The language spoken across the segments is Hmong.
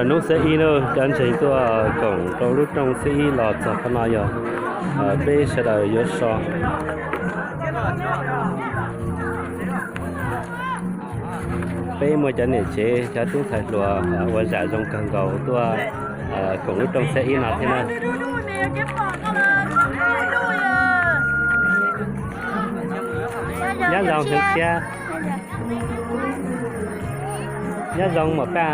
Lub xiab ib na, cov ntseeg tuaj koom rau lub rooj xiab ib los txog qhov no yog peb sawv daws yuav so. Peb muaj cov niam tsev cov tub ntxhais hluas ua zam zoo kawg nkaus tuaj koom lub rooj xiab ib no thiab na. Nyob zoo hwv thiab. Nyob zoo mos paj.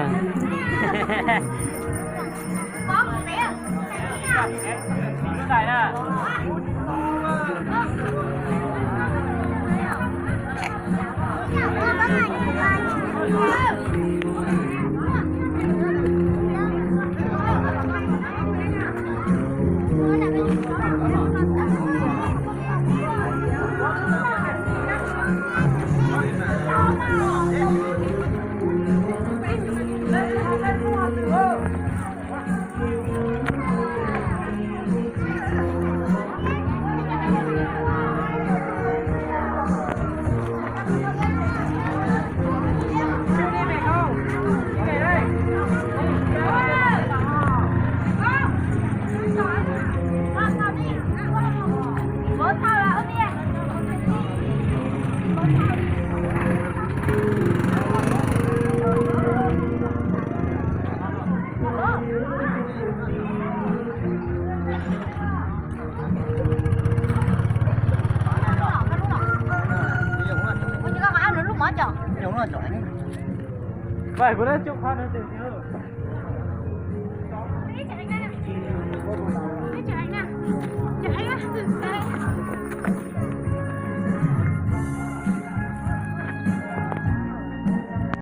Kuv cov qhov no tes